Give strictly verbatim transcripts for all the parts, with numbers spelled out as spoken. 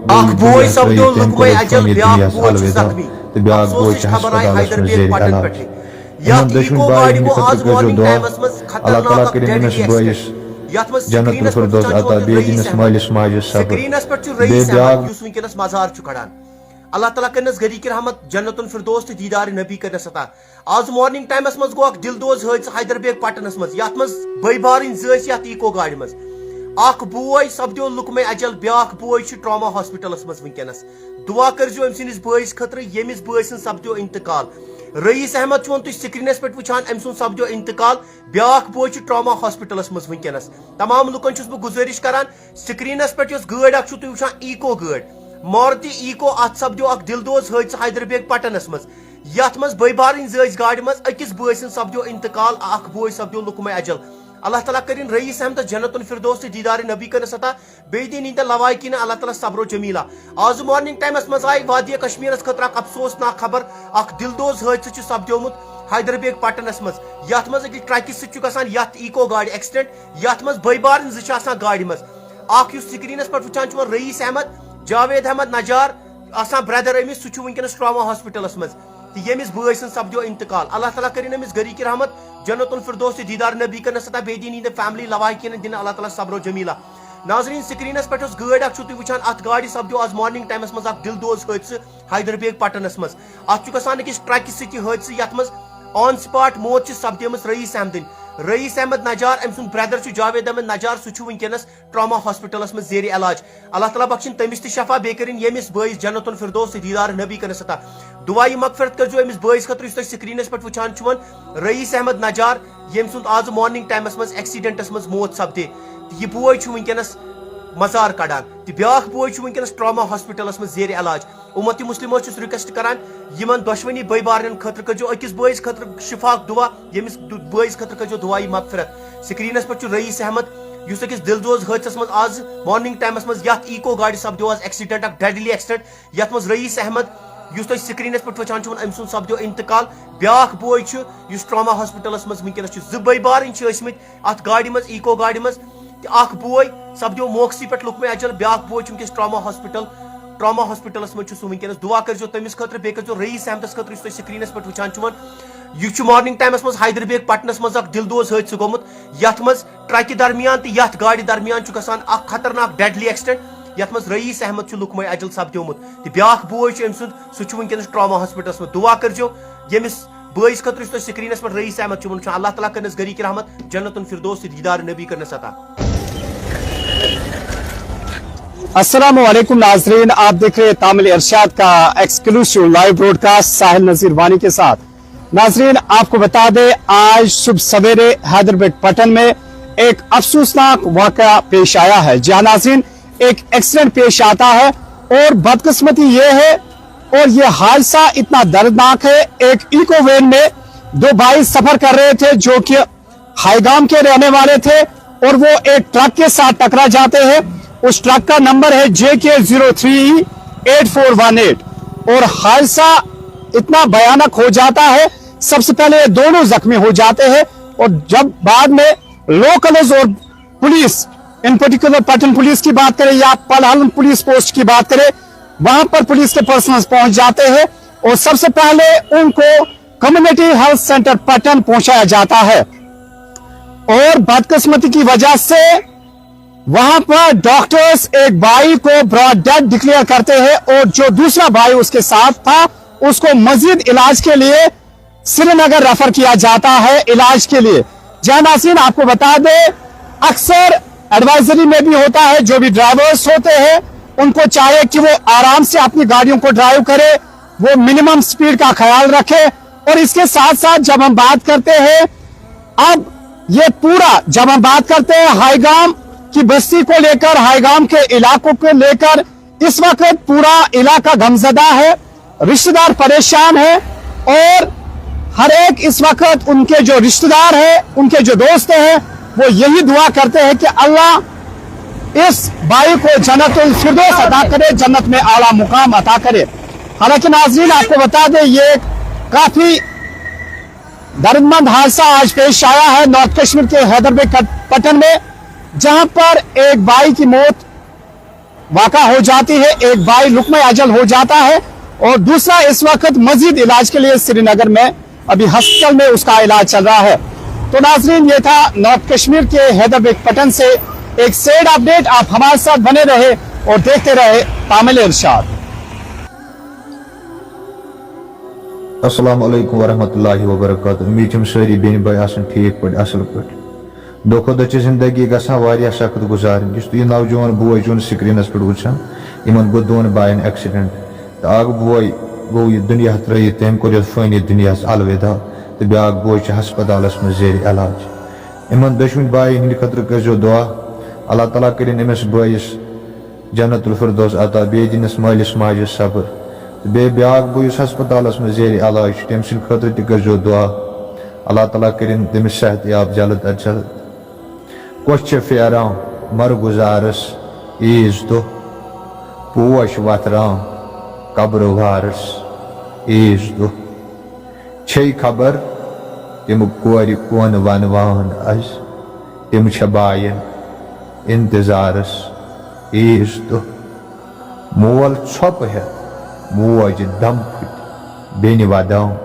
اکھ بوے سپدیو لقمے اجل، بیاکھ بوے چھُ زخمی۔ تہٕ بیاکھ بوے چھُ ہسپتالس منٛز زیر علاج۔ یِمن دۄشوٕنۍ بایَن ہٕنٛدِ خٲطرٕ کٔرۍزیو دعا۔ اللہ تعالیٰ کٔرِنۍ أمِس بٲیِس جنت الفردوس عطا، بیٚیہِ دِنَس مٲلِس ماجہِ صبر۔ بیٚیہِ بیٛاکھ۔ یُس وٕنکیٚنَس مزار چھُ کھڑان۔ اللہ تعالیٰ کٔرِنَس غریٖق رحمت، جنت الفردوس تہٕ دیٖدار نبی کٔرِنَس عطا۔ آز مارننگ ٹایمس منٛز گوٚو اکھ دِل دوز حٲدثہٕ حیدر بیگ پٹنس منٛز، یتھ منٛز بٔے بارٕنۍ زٕ ٲسۍ یتھ ایکو گاڑِ منٛز۔ اکھ بوے سپدیو لقمے اجل، بیٛاکھ بوے چھُ ٹراما ہاسپٹلس منٛز وٕنکیٚنس۔ دعا کٔرزیو أمۍ سٕنٛدِس بٲیِس خٲطرٕ، ییٚمِس بٲے سٕنٛز سپدیو انتقال۔ رئیس احمد چھُون تُہۍ سکرینس پٮ۪ٹھ وٕچھان، أمۍ سُنٛد سپدیو انتقال۔ بیٛاکھ بوے چھُ ٹراما ہاسپٹلس منٛز وٕنکیٚنس۔ تمام لُکن چھُس بہٕ گُزٲرِش کران، سکرینس پٮ۪ٹھ یۄس گٲڑۍ اکھ چھُو تُہۍ وٕچھان، ایکو گٲڑۍ، ماروتی ایکو، اتھ سپدیو اکھ دِل دوز حٲدثہٕ حیدر بیگ پٹنس منٛز، یتھ منٛز بٔے بارٕنۍ زٕ ٲسۍ گاڑِ منٛز، أکِس بٲے سٕنٛز سپدیو انتقال، اکھ بوے سپدیو لقمے اجل۔ اللہ تعالیٰ کٔرِنۍ رئیس احمدس جنت الفردوس تہٕ دیٖدار نبی کٔرِنَس عطا، بیٚیہِ دِنۍ یِہِنٛدٮ۪ن لواحقیٖنن اللہ تعالیٰ صبر و جمیلہ۔ آز مارننگ ٹایمس منٛز آیہِ وادی کشمیرس خٲطرٕ اکھ افسوسناک خبر، اکھ دِل دوز حٲدثہٕ چھُ سپدیومُت حیدر بیگ پٹنس منٛز، یتھ منٛز أکِس ٹرکہِ سۭتۍ چھُ گژھان یتھ ایکو گاڑِ ایکسیڈنٹ، یتھ منٛز بٔے بارٕنۍ زٕ چھِ آسان گاڑِ منٛز۔ اکھ یُس سکرینس پٮ۪ٹھ وٕچھان چھُ، رئیس احمد، جاوید احمد نجار، آسان برادر أمِس، سُہ چھُ وٕنکیٚنس ٹراما ہاسپٹلس منٛز۔ تہٕ ییٚمِس بٲے سٕنٛز سپدیو انتقال، اللہ تعالیٰ کٔرِنۍ أمِس غریٖق رحمت، جنت الفردوس تہٕ دیٖدار نبی کٔرِنَس عطا، بیٚیہِ دِنۍ یِہِنٛدٮ۪ن فیملی لواحقیٖنن دِنہٕ اللہ تعالیٰ صبر و جمیلہ۔ ناظریٖن، سکرینس پٮ۪ٹھ یۄس گٲڑۍ اکھ چھُو تُہۍ وٕچھان، اتھ گاڑِ سپدیو آز مارننگ ٹایمس منٛز اکھ دِل دوز حٲدثہٕ حیدر بیگ پٹنس منٛز۔ اتھ چھُ گژھان أکِس ٹرکہِ سۭتۍ یہِ حٲدثہٕ، یتھ منٛز آن سپاٹ موت چھِ سپدیمٕژ رئیس احمدٕنۍ۔ رئیس احمد نجار، أمۍ سُنٛد برادر چھُ جاوید احمد نجار، سُہ چھُ وٕنکیٚنس ٹراما ہاسپٹلس منٛز زیر علاج۔ اللہ تعالیٰ بخشِن تٔمِس تہِ شفا، بیٚیہِ کٔرِن ییٚمِس بٲیِس جنت الفردوس تہٕ دیٖدار نبی کٔرِنَس عطا۔ دعایہِ مغفرت کٔرزیو أمِس بٲیِس خٲطرٕ، یُس تُہۍ سکرینس پٮ۪ٹھ وٕچھان چھِوَن، رئیس احمد نجار، ییٚمۍ سُنٛد آز مارننگ ٹایمس منٛز ایکسیڈنٹس منٛز موت سپدے۔ تہٕ یہِ بوے چھُ وٕنکیٚنس مزار کڑان، تہٕ بیٛاکھ بوے چھُ وٕنکیٚنس ٹراما ہاسپٹلس منٛز زیر علاج۔ اُمت مسلمہ چھُس ریکویسٹ کران، یِمن دۄشوٕنی بٲے بارنٮ۪ن خٲطرٕ کٔرزیو، أکِس بٲیِس خٲطرٕ شفاق دعا، ییٚمِس دُ-، بٲیِس خٲطرٕ کٔرزیو دعایہِ مغفرت۔ سکرینس پٮ۪ٹھ چھُ رئیس احمد، یُس أکِس دِل دوز حٲدثس منٛز آز مارننگ ٹایمس منٛز یتھ ایکو گاڑِ سپدیو آز ایکسیڈنٹ، اکھ ڈیڈلی ایکسیڈنٹ، یتھ منٛز رئیس احمد، یُس تُہۍ سکرینس پٮ۪ٹھ وٕچھان چھِو، أمۍ سُنٛد سپدیو انتقال۔ بیٛاکھ بوے چھُ، یُس ٹراما ہاسپٹلس منٛز وٕنکیٚنس چھُ، زٕ بٲے بارٕنۍ چھِ ٲسمٕتۍ اتھ گاڑِ منٛز، ایکو گاڑِ منٛز، تہٕ اکھ بوے سپدیو موقعسٕے پٮ۪ٹھ لقمے اجل، بیٛاکھ بوے چھُ وٕنکیٚس ٹراما ہاسپٹل، ٹراما ہاسپٹلس منٛز چھُ سُہ وٕنکیٚنس۔ دعا کٔرزیو تٔمِس خٲطرٕ، بیٚیہِ کٔرزیو رئیس احمدس خٲطرٕ، یُس تُہۍ سکرینس پٮ۪ٹھ وٕچھان چھِوَن۔ یہِ چھُ مارننگ ٹایمس منٛز حیدر بیگ پٹنس منٛز اکھ دِل دوز حٲدثہٕ گوٚمُت، یتھ منٛز ٹرکہِ درمیان تہٕ یتھ گاڑِ درمیان چھُ گژھان اکھ خطرناک ڈیڈلی ایکسیڈنٹ، یتھ منٛز رئیس احمد چھُ لقمے اجل سپدیومُت تہٕ بیٛاکھ بوے چھُ أمۍ سُنٛد، سُہ چھُ وٕنکیٚنس ٹراما ہاسپٹلس منٛز۔ دعا کٔرزیو، ییٚمِس بٲیِس خٲطرٕ، یُس تۄہہِ سکرینس پٮ۪ٹھ رئیس احمد چھُ وٕچھان، اللہ تعالیٰ کٔرنَس غریٖق رحمت، جنت الفردوس تہٕ دیٖدار نبی کٔرنَس عطا۔ السلام علیکم ناظرین، آپ دیکھ رہے ہیں تامل ارشاد کا ایکسکلوسیو لائیو براڈکاسٹ ساحل نذیر وانی کے ساتھ۔ ناظرین، آپ کو بتا دیں، آج صبح سویرے حیدر بیگ پٹن میں ایک افسوسناک واقعہ پیش آیا ہے۔ جی ہاں ناظرین، ایک ایکسیڈنٹ پیش آتا ہے اور بدقسمتی یہ ہے اور یہ حادثہ اتنا دردناک ہے، ایک ایکو وین میں دو بھائی سفر کر رہے تھے جو کہ ہائیگام کے رہنے والے تھے اور وہ ایک ٹرک کے ساتھ ٹکرا جاتے ہیں۔ اس ٹرک کا نمبر ہے J K zero three eight four one eight اور حادثہ اتنا بھیانک ہو جاتا ہے، سب سے پہلے یہ دونوں زخمی ہو جاتے ہیں اور جب بعد میں لوکلز اور پولیس، ان پرٹیکولر پٹن پولیس کی بات کریں یا پلہلن پولیس پوسٹ کی بات کریں، وہاں پر پولیس کے پرسنلز پہنچ جاتے ہیں اور سب سے پہلے ان کو کمیونٹی ہیلتھ سینٹر پٹن پہنچایا جاتا ہے اور بدقسمتی کی وجہ سے وہاں پر ڈاکٹرز ایک بھائی کو براڈ ڈیتھ ڈکلیئر کرتے ہیں اور جو دوسرا بھائی اس کے ساتھ تھا، اس کو مزید علاج کے لیے سری نگر ریفر کیا جاتا ہے علاج کے لیے۔ جی ہاں ناظرین، آپ کو بتا دیں، اکثر ایڈوائزری میں بھی ہوتا ہے، جو بھی ڈرائیورز ہوتے ہیں ان کو چاہیے کہ وہ آرام سے اپنی گاڑیوں کو ڈرائیو کرے، وہ منیمم سپیڈ کا خیال رکھے۔ اور اس کے ساتھ ساتھ جب ہم بات کرتے ہیں، اب یہ پورا جب ہم بات کرتے ہیں ہائیگام کی بستی کو لیکر، ہائیگام کے علاقوں کو لیکر، اس وقت پورا علاقہ غمزدہ ہے، رشتہ دار پریشان ہے اور ہر ایک اس وقت ان کے جو رشتہ دار ہیں، ان کے جو دوست ہیں، وہ یہی دعا کرتے ہیں کہ اللہ اس بھائی کو جنت الفردوس عطا کرے، جنت میں اعلیٰ مقام عطا کرے۔ حالانکہ ناظرین، آپ کو بتا دیں، یہ کافی دردمند حادثہ آج پیش آیا ہے نارتھ کشمیر کے حیدر بیگ پٹن میں، جہاں پر ایک بھائی کی موت वाका हो जाती है, एक भाई लुकमे अजल हो जाता है और दूसरा इस वक्त मजीद इलाज के लिए श्रीनगर में अभी हॉस्पिटल में उसका इलाज चल रहा है। तो नाजरीन, ये था नॉर्थ कश्मीर के हैदर बेग पटन से एक सैड अपडेट। आप हमारे साथ बने रहे और देखते रहे तामिल इरशाद। السلام علیکم ورحمۃ اللہ وبرکاتہ۔ امید چھم سٲری بیٚنہِ بٲے آسن ٹھیٖک پٲٹھۍ، اصل پٲٹھۍ۔ دۄہ کھۄتہٕ دۄہ چھِ زندگی گژھان واریاہ سخت گُزارٕنۍ۔ یُس تُہۍ یہِ نوجوان بوے چھُو سکرینس پٮ۪ٹھ وٕچھان، یِمن گوٚو دۄن باین ایکسیڈنٹ تہٕ اکھ بوے گوٚو یہِ دُنیا ترٲوِتھ، تٔمۍ کوٚر یتھ فٲنی دُنیاہس الوداع تہٕ بیاکھ بوے چھُ ہسپتالس منٛز زیر علاج۔ یِمن دۄشوٕنۍ باین ہٕنٛدِ خٲطرٕ کٔرزیو دُعا، اللہ تعالیٰ کٔرِن أمِس بٲیِس جنت الفردوس عطا، بیٚیہِ دِنَس مٲلِس ماجہِ صبر۔ تہٕ بیٚیہِ بیٛاکھ بوے یُس ہسپتالَس منٛز زیر علاج چھُ، تٔمۍ سٕنٛدِ خٲطرٕ تہِ کٔرۍزیو دُعا۔ اللہ تعالیٰ کٔرِن تٔمِس صحت یاب جلد از جلد۔ کۄس چھےٚ پھیران مرگُزارَس عیٖذ دۄہ، پوش وۄتھران قبرٕ وارَس عیٖذ دۄہ۔ چھے خبر تِم کورِ کون ونوان از، تِم چھےٚ باین انتظارس عیٖذ دۄہ۔ مول ژھۄپہٕ ہٮ۪تھ موج دم پھٕٹۍ بیٚنہِ ودان،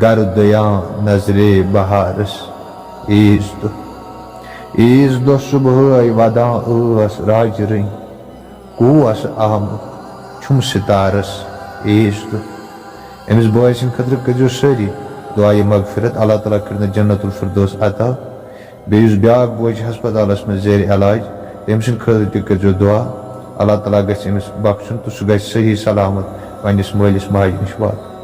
گرٕ دُیان نظرے بہارس عیٖذ دۄہ۔ عیٖذ دۄہ صبحٲے ودان ٲس راجہِ رٔنۍ، کوس آمُت چھُم ستارس عیٖذ دۄہ۔ أمِس بٲے سٕنٛدِ خٲطرٕ کٔرۍزیو سٲری دُعایہِ مغفرت، اللہ تعالیٰ کٔرِنَس جنت الفردوس عطا۔ بیٚیہِ یُس بیٛاکھ بوے چھُ ہسپتالس منٛز زیر علاج، تٔمۍ سٕنٛدِ خٲطرٕ تہِ کٔرۍزیو دُعا، اللہ تعالیٰ گژھِ أمِس بخشُن تہٕ سُہ گژھِ صحیح سلامت پنٛنِس مٲلِس ماجہِ نِش واتُن۔